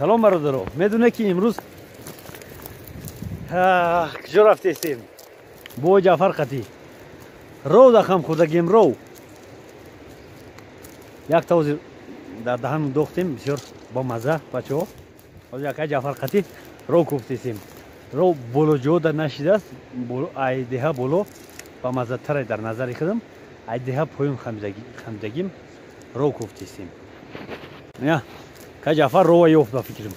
Салом бародаро. Медоне ки имрӯз куҷо рафтестем? Бо Ҷаъфар қатӣ. Ров дахам хӯрдагем ров. Як та дар даҳан дохтем, бисёр бомазза бачаҳо. Ҳозир якай Ҷаъфар қатӣ ров куфтестем. Ров болоҷо да нашидааст, ай деҳа боло бамаззатаре дар назари худам. Ай деҳа поён хамидагим ров куфтестем. Я ка Ҷаъфар рова ёфт ба фикрам.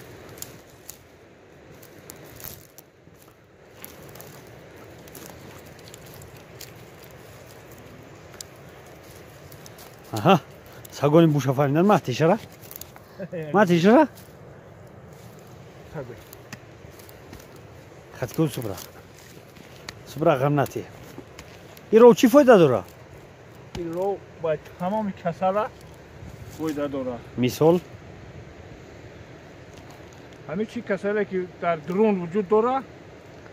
Аҳа, сагони буша фаҳмидан матишара? Матишара? Хатку субра. Субра ғам нати. Ин ров чӣ фоида дора? Ин ров ба тамоми касала фоида дора. Мисол? Ҳамин чи касале ки дар дурун вуҷуд дора,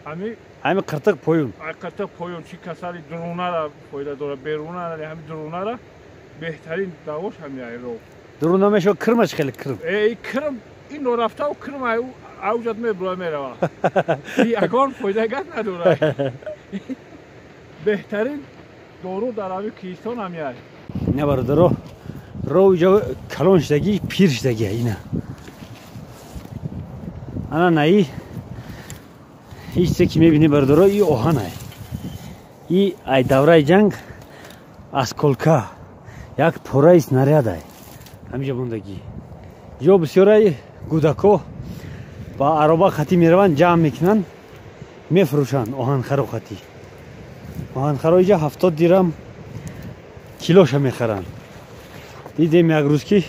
ҳамин қиртиқ поён. Қиртиқ поён чи касали дурунара фоида дора, берунара, ҳамин дурунара беҳтарин давош ҳамин ай ров. Дуруна мешава кирмаш хеле кирм. Э, кирм ин рафтау кирм ай авҷат мебура мерава. Ягон фоида гап надора. Беҳтарин дору дар ҳамин киистон ҳамин ай. Ина бародаро, ров иҷо калон шудагӣ, пир шудагӣ ина. Ана наи ҳеҷ чизе ки мебинӣ бародаро, и оҳан ай. И ай давраи ҷанг осколка, як пораи снаряд ай. Ҳамиҷа мондагӣ. Ҷо бисёраи гудако ба ароба хатӣ мераванд, ҷамъ мекунанд, мефурӯшанд оҳанхаро хатӣ. Оҳанхаро иҷа 70 дирам килоша мехаранд. Дидем як рӯз ки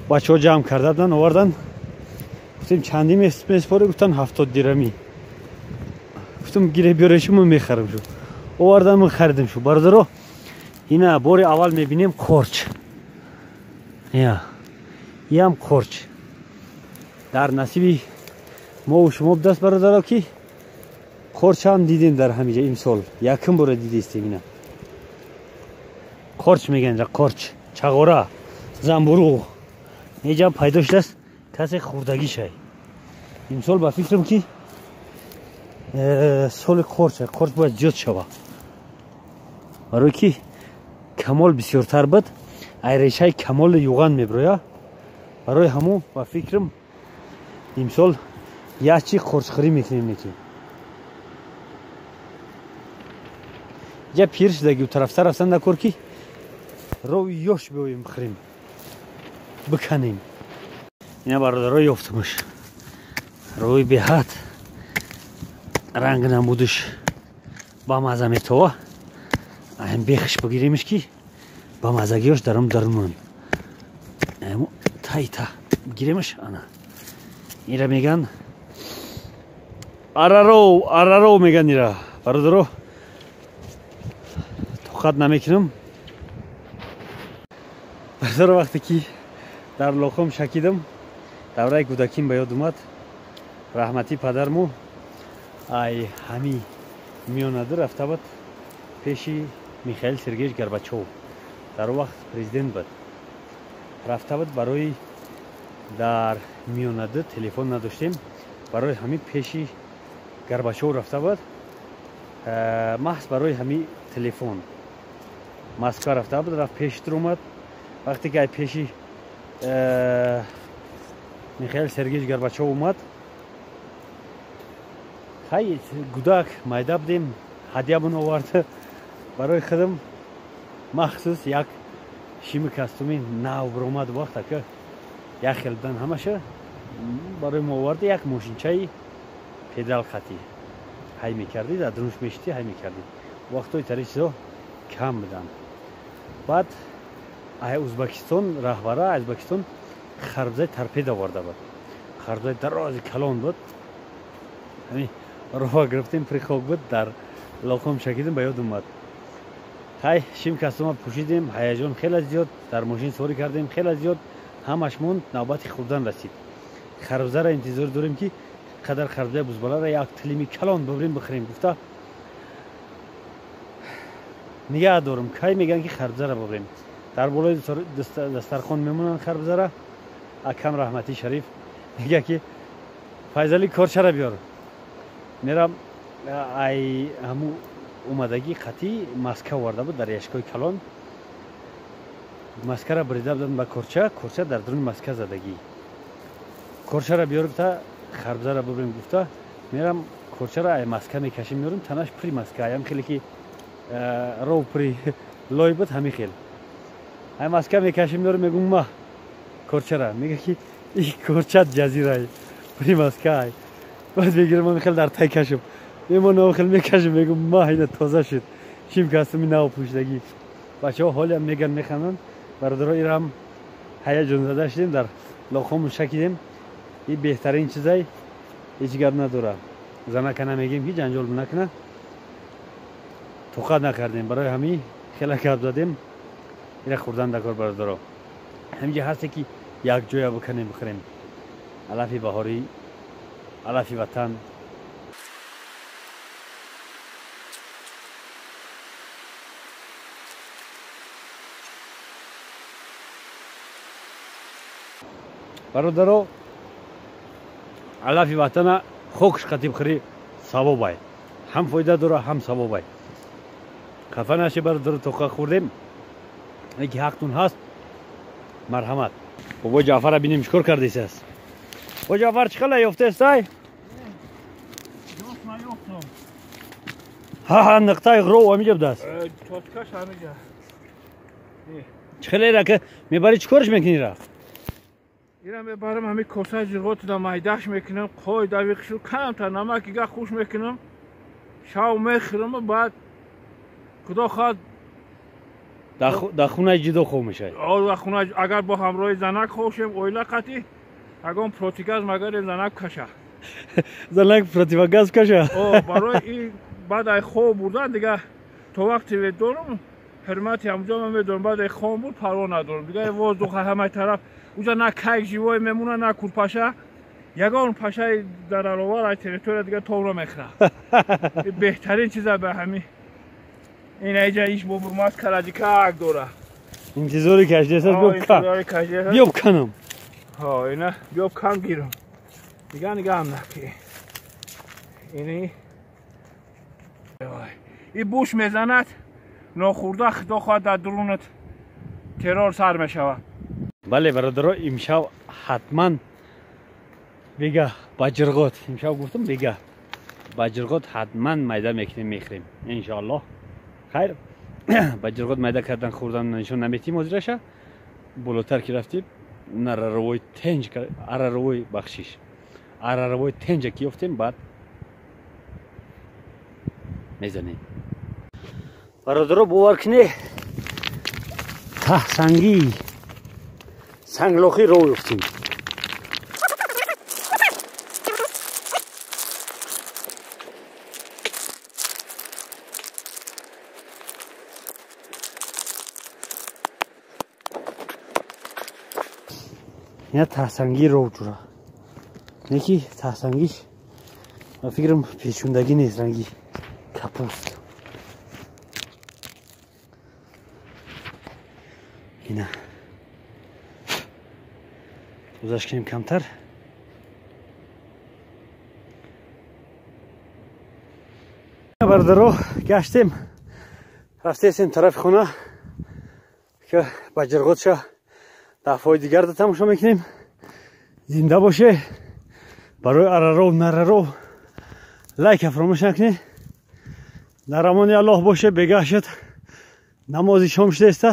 бачаҳо ҷамъ карда буданд, оварданд. Гуфтем чандӣ месупорӣ? Гуфтанд 70 дирамӣ. Гуфтам гире биёрешу мо мехарам шу. Овардан мо харидем шу. Бародаро, ина бори аввал мебинем қорч. Я. Иам қорч. Дар насиби мо шумо будаст бародаро ки қорчам дидем дар ҳамиҷа имсол. Якум бора дидистем ина. Қорч мегӯянд, қорч, чағора, замбуруғ. Неҷа пайдо шудааст, касе хурдагӣ шай. Имсол ба фикрам ки соли қорч, қорч бояд зиёд шава. Барои ки камол бисёртар буд, ай решаи камоли юған меброя. Барои ҳамун ба фикрам имсол якчи қорчхӯрӣ мекунем неки. Я пир шудагӣ тарафтар рафтан накор ки рови ёш биёем бихӯрем, биканем. Ина бародаро ёфтамаш. Рови беҳад ранг намудиш ба маза метова. Аҳм бехш бигиремиш ки ба мазагиёш дарум дарунан. Аҳм тайта бигиремаш ана. Ира меган араров, араров меган ира. Бародаро тоқат намекунам. Бародаро вақте ки дар лоқом шакидам, давраи кӯдаким ба ёд омад. Раҳмати падарму ай ҳами миёнаду рафта буд пеши Михаил Сергеевич Горбачов. Дар он вақт президент буд. Рафта буд барои дар миёнаду телефон надоштем, барои ҳами пеши Горбачов рафта буд, маҳз барои ҳами телефон. Москва рафта буд, рафт пеши тур омад. Вақте ки ай пеши Михаил Сергеевич Горбачов омад, хай гудак майда будем, ҳадиямон овард. Барои худам махсус як шими костюми нав биромад вақт ака як хел будан ҳамаша барои мо овард, як мошинчаи педал хатӣ ҳай мекардӣ, дар дунуш мешитӣ ҳай мекардӣ. Вақтҳои тари чизо кам буданд. Баъд ай Узбекистон раҳбара аз Узбекистон харбзаи торпеда оварда буд. Харбзаи дарози калон буд. Ҳамин рова гирифтем, прихок буд, дар лоқом шакидем, ба ёд омад. Хай шим костюма пӯшидем, ҳаяҷон хеле зиёд, дар мошин сворӣ кардем хеле зиёд, ҳамаш монд, навбати хӯрдан расид. Харбзаро интизор дорем ки қадар харбзаи бузбаларо як тилими калон бибирем бихӯрем гуфта нигаҳ дорам. Кай мегӯянд ки харбзаро бибирем. Дар болои дастархон мемонанд харбзара. Акам раҳмати шариф Мега ки Файзали корчара биёр. Мерам ай ҳаму омадагӣ қатъи маска оварда буд дар яшкои калон. Маскара бурида буданд ба корча, корча дар дуруни маска задагӣ. Корчара биёр гуфта, харбзара бубрем гуфта, мерам корчара ай маска мекашим меёрем, танаш пури маска, аям хеле ки ров пури лой буд ҳамин хел. Ай маска мекашим меёрем, мегум ма корчара. Мега ки и корчат ҷазирай, пури маска ай. Баъд мегирам ҳамин хел дар тай кашам. Мемонам хел мекашам, мегум ма ина тоза шуд. Чим касуми нав пӯшидагӣ. Бачаҳо ҳолиам меган механанд. Бародаро ирам ҳаяҷонзада шудем, дар лоқҳомон шакидем. И беҳтарин чизай, ҳеҷ гап надора. Занака намегем ки ҷанҷол накуна. Тоқат накардем, барои ҳамин хела гап задем. Ира хӯрдан дакор бародаро. Ҳаминҷа ҳасте ки якҷоя бикунем бихӯрем. Алафи баҳорӣ, алафи ватан. Бародаро, алафи ватана хокш қатиб хӯрӣ савобай. Ҳам фоида дора, ҳам савобай. Хафа наши бародаро, тоқа хӯрдем. Ки ҳақтун ҳаст, марҳамат. Бобои Ҷаъфара бинем чӣ кор кардесааст. Бо Ҷаъфар чӣ хела ёфтестай? Ҳа, нуқтаи ров ҳамиҷа будааст. Точкаш ҳамиҷа. Чӣ хела ира ки мебарӣ, чӣ корш мекунӣ ира? Ира мебарам ҳами косаи ҷирғотида майдаш мекунам, қой дави хишу камтар намаки га хуш мекунам, шав мехӯрам, баъд худо хоҳад дар хонаи ҷудо хоб мешавед. Дар хона агар бо ҳамроҳи занак хобшем, оила қатъи ягон противогаз магаре занак каша. Занак противогаз каша? Барои ин баъд ай хоб бурдан дига то вақте медорам, ҳурмати ҳамҷо ман медорам, баъд ай хоб буд парво надорам. Дига воздух ҳамаи тараф уҷа на кайк живой мемона, на курпаша. Ягон пашаи зараровар ай территория дига тобро мехӯрад. Беҳтарин чиза ба ҳамин. Ин айҷа иш бобурмаз каради как дора. Интизори кашидесад биёб канам. Ҳо, ина биёб кан гирам. Дига нигаҳам наки. Ини и буш мезанад, нохӯрда худо хоҳад дар дурунат террор сар мешавад. Бале бародаро, имшаб ҳатман бега ба ҷирғот, имшаб гуфтам бега ба ҷирғот ҳатман майда мекунем, мехӯрем иншоаллоҳ. Хайр, ба ҷирғот майда кардан хӯрдан нишон наметиҳем ҳозираша. Болотар ки рафтем, нараровои тенҷ, араровои бахшиш, араровои тенҷа ки ёфтем, баъд мезанем. Бародаро, бовар кунед, таҳсангӣ санглохӣ роҳ ёфтем. Ина таҳсангӣ ров ҷура. Неки таҳсангиш ба фикрам печундагӣ нест, ранги капуст. Ина тозаш кунем камтар. Бародаро, гаштем, рафтесем тарафи хона ки ба ҷирғотша дафъҳои дигар да тамошо мекунем. Зинда боше. Барои араров нараров лайка фаромӯш накунед. Дар амони Аллоҳ боше. Бегаҳ шуд, намози шом шудааст.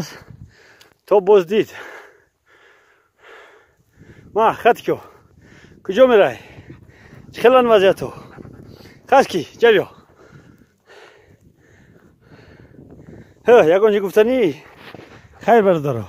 То боздид. Ма хатикё куҷо мерай? Чӣ хелан вазъияту? Хаски ҷабиё. Ягон чӣ гуфтанӣ? Хайр бародаро.